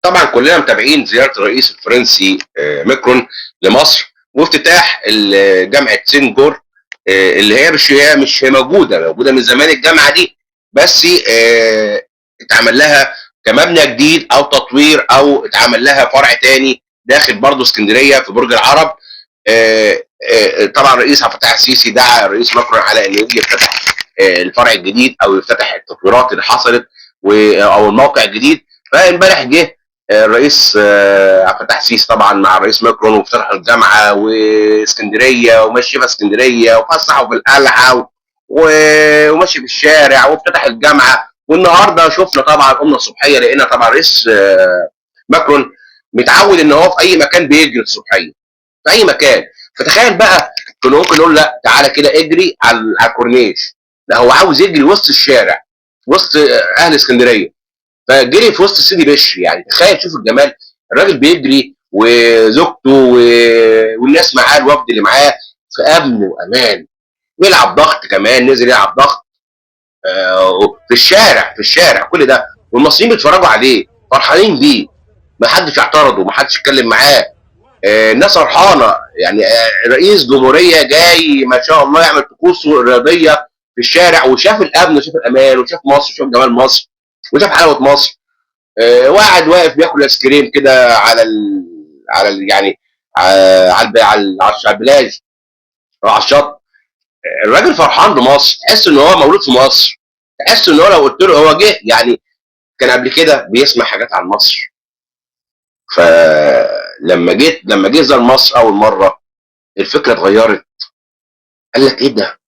طبعا كلنا متابعين زيارة الرئيس الفرنسي ماكرون لمصر وافتتاح جامعه سنجور، اللي هي مش موجودة من زمان الجامعة دي، بس اتعمل لها كمبنى جديد او تطوير او اتعمل لها فرع تاني داخل برضه اسكندرية في برج العرب. طبعا الرئيس عبد الفتاح السيسي دعا الرئيس ماكرون على انه يجي يفتتح الفرع الجديد او يفتتح التطويرات اللي حصلت او الموقع الجديد. فامبارح جه الرئيس عبد الفتاح السيسي طبعا مع الرئيس ماكرون وافتتحوا الجامعة واسكندريه، ومشي في اسكندرية وفسحوا في القلعة ومشي في الشارع وافتتح الجامعة. والنهارده شفنا طبعا قمنا الصبحية لقينا طبعا الرئيس ماكرون متعود ان هو في اي مكان بيجري الصبحية في اي مكان، فتخيل بقى كنا ممكن نقول لا تعالى كده اجري على الكورنيش، لا هو عاوز يجري وسط الشارع وسط اهل اسكندرية، فجري في وسط سيدي بشر. يعني تخيل شوف الجمال، الراجل بيجري وزوجته والناس معاه الوفد اللي معاه في امن وامان، ويلعب ضغط كمان، نزل يلعب ضغط في الشارع، في الشارع كل ده، والمصريين بيتفرجوا عليه فرحانين بيه، ما حدش اعترضه، ما حدش اتكلم معاه، الناس فرحانة. يعني رئيس جمهورية جاي ما شاء الله يعمل طقوسه الرياضية في الشارع، وشاف الامن وشاف الامان وشاف مصر وشاف جمال مصر وشاف حلاوة مصر. وقعد واقف بياكل ايس كريم كده على ال على ال يعني على على على البلاج او على الشط. الراجل فرحان بمصر، تحس ان هو مولود في مصر، تحس ان هو لو قلت له هو جه يعني كان قبل كده بيسمع حاجات عن مصر، فلما جيت لما جه زار مصر اول مرة الفكرة اتغيرت، قال لك ايه ده؟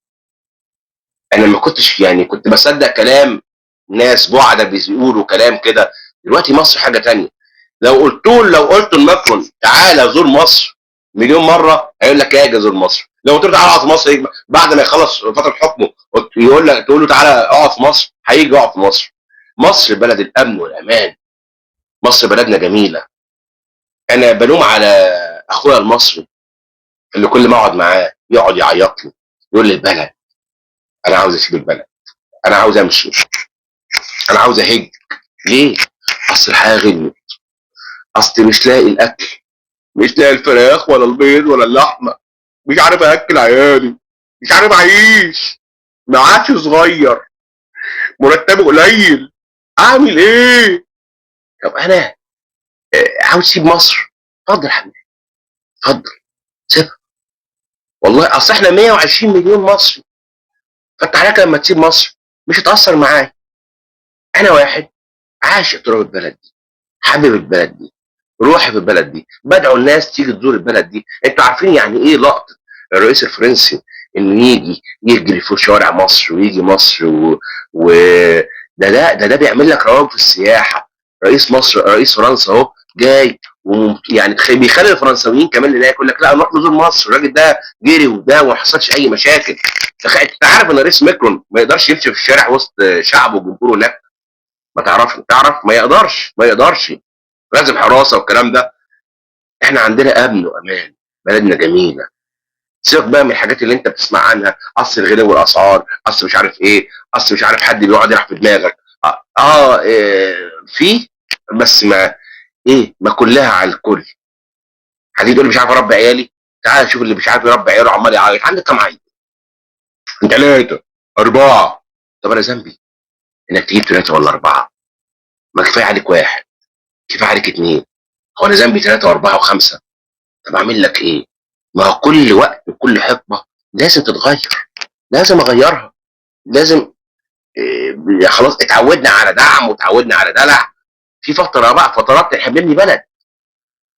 انا ما كنتش يعني كنت بصدق كلام ناس بعدة بيقولوا كلام كده، دلوقتي مصر حاجة تانية. لو قلت لماكرون تعالى زور مصر مليون مرة هيقول لك اجي ازور مصر. لو قلت له تعالى اقعد في مصر بعد ما يخلص فترة حكمه يقول لك تقول له تعالى اقعد في مصر، هيجي يقعد في مصر. مصر بلد الامن والامان، مصر بلدنا جميلة. انا بلوم على اخويا المصري اللي كل ما اقعد معاه يقعد يعيط لي يقول لي البلد، انا عاوز اسيب البلد، انا عاوز امشي، انا عاوز اهج. ليه؟ اصل الحياة غليت، اصل مش لاقي الاكل، مش لاقي الفراخ ولا البيض ولا اللحمة، مش عارف اكل عيالي، مش عارف اعيش، معاشي صغير، مرتبي قليل، اعمل ايه؟ طب انا عاوز اسيب مصر. اتفضل يا حبيبي، اتفضل سيبها. والله اصل احنا 120 مليون مصري، فانت عليك لما تسيب مصر مش هتأثر معايا. انا واحد عاشق تراب البلد دي، حابب البلد دي، روحي في البلد دي، بدعو الناس تيجي تزور البلد دي. انتوا عارفين يعني ايه لقطة الرئيس الفرنسي انه يجي يجري في شوارع مصر ويجي مصر و ده بيعمل لك رواج في السياحة. رئيس مصر، رئيس فرنسا اهو جاي، يعني بيخلي الفرنساويين كمان اللي يقول لك لا نروح نزور مصر، الراجل ده جري وده وما حصلش اي مشاكل. انت عارف ان رئيس ماكرون ما يقدرش يمشي في الشارع وسط شعبه وجمهوره هناك، ما تعرفش، تعرف ما يقدرش، ما يقدرش، لازم حراسة والكلام ده. احنا عندنا امن وامان، بلدنا جميلة. سيبك بقى من الحاجات اللي انت بتسمع عنها، اصل الغلاء والاسعار، اصل مش عارف ايه، اصل مش عارف حد بيقعد يلعب في دماغك. في بس ما ايه، ما كلها على الكل. حد يقول مش عارف اربي عيالي، تعال شوف اللي مش عارف يربي عياله عمال يعيط. عندك كام عيل؟ 3 4. طب انا ذنبي انك تجيب 3 ولا 4؟ ما كفاية عليك 1، كفاية عليك 2. هو انا ذنبي 3 و4 و5؟ طب اعمل لك ايه؟ ما هو كل وقت وكل حقبة لازم تتغير، لازم اغيرها، لازم إيه، خلاص اتعودنا على دعم وتعودنا على دلع. في فترة بقى، فترات احنا بنبني بلد.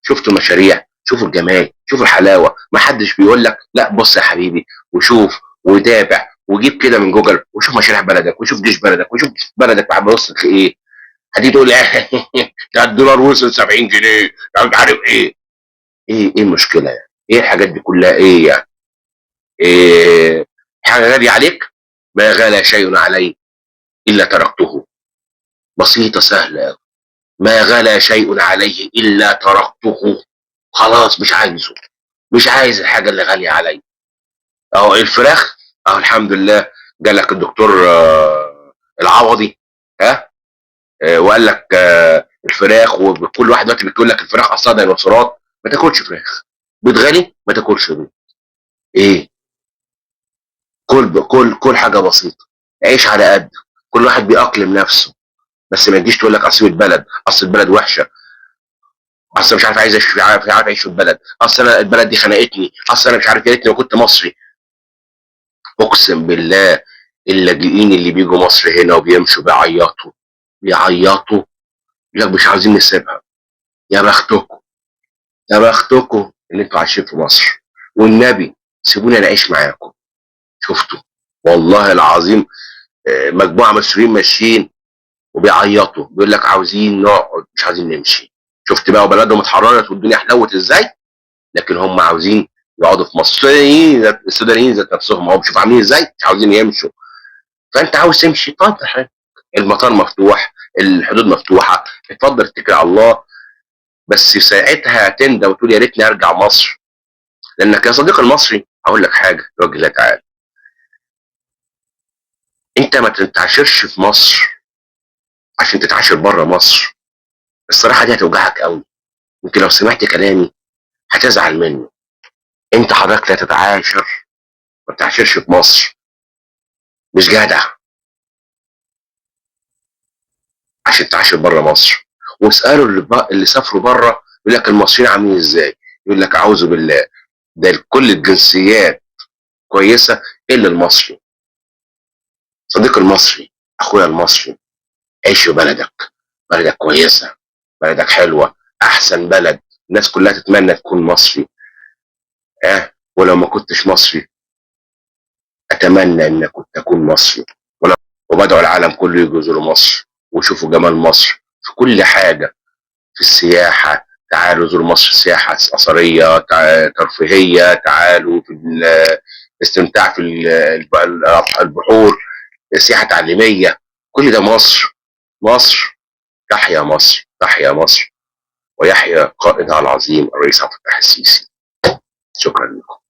شفتوا المشاريع، شوفوا الجمال، شوفوا الحلاوة، ما حدش بيقول لك لا بص يا حبيبي وشوف وتابع وجيب كده من جوجل وشوف مشاريع بلدك وشوف جيش بلدك وشوف بلدك بعد ما وصلت لايه. هتيجي تقول لي ده الدولار وصل 70 جنيه، ده مش عارف ايه. ايه المشكلة يعني؟ ايه الحاجات دي كلها؟ ايه يعني؟ ايه حاجة غالية عليك؟ ما غلا شيء علي الا تركته. بسيطة سهلة. ما غلا شيء عليه الا تركته. خلاص مش عايزه، مش عايز الحاجة اللي غالية علي. اهو الفراخ، اهو الحمد لله جالك الدكتور العوضي، ها، وقال لك الفراخ، وكل واحد دلوقتي بيقول لك الفراخ اصلا ديناصورات. ما تاكلش فراخ، بيض غالي ما تاكلش بيض. ايه؟ كل كل كل حاجة بسيطة، عيش على قد كل واحد بيأقلم نفسه. بس ما تجيش تقول لك اصل البلد، اصل البلد وحشة، اصل مش عارف عايز مش عارف اعيش في البلد، اصل انا البلد دي خنقتني، اصل انا مش عارف يا ريتني ما كنت مصري. اقسم بالله اللاجئين اللي بيجوا مصر هنا وبيمشوا بيعيطوا بيعيطوا، يقول لك مش عاوزين نسيبها. يا بختكم يا بختكم ان انتوا عايشين في مصر، والنبي سيبوني انا اعيش معاكم. شفتوا والله العظيم مجموعة مصريين ماشيين وبيعيطوا بيقول لك عاوزين نقعد مش عاوزين نمشي. شفت بقى وبلدهم اتحررت والدنيا حلوت ازاي، لكن هم عاوزين يقعدوا في مصر. السودانيين ذات نفسهم هم شوف عاملين ازاي، مش عاوزين يمشوا. فانت عاوز تمشي اتفضل، المطار مفتوح، الحدود مفتوحة، اتفضل اتكل على الله. بس ساعتها تندم وتقول يا ريتني ارجع مصر. لانك يا صديقي المصري هقول لك حاجة لوجه الله تعالى، انت ما تتعاشرش في مصر عشان تتعاشر بره مصر. الصراحة دي هتوجعك قوي، يمكن لو سمعت كلامي هتزعل منه. انت حضرتك لا تتعاشر، ما تتعاشرش في مصر، مش جدع عشان تتعاشر بره مصر. واسالوا اللي سافروا بره يقول لك المصريين عاملين ازاي، يقول لك اعوذ بالله ده كل الجنسيات كويسة الا المصري. صديقي المصري، اخويا المصري، عيش في بلدك، بلدك كويسة، بلدك حلوة، احسن بلد، الناس كلها تتمنى تكون مصري. ولو ما كنتش مصري اتمنى انك كنت تكون مصري. وبدعو العالم كله يجوا يزوروا مصر ويشوفوا جمال مصر في كل حاجة، في السياحة تعالوا زوروا مصر، سياحة اثرية ترفيهية، تعالوا في الاستمتاع في البحور، سياحة تعليمية، كل ده مصر. مصر تحيا مصر، تحيا مصر، ويحيا قائدها العظيم الرئيس عبد الفتاح السيسي. شكرا لكم.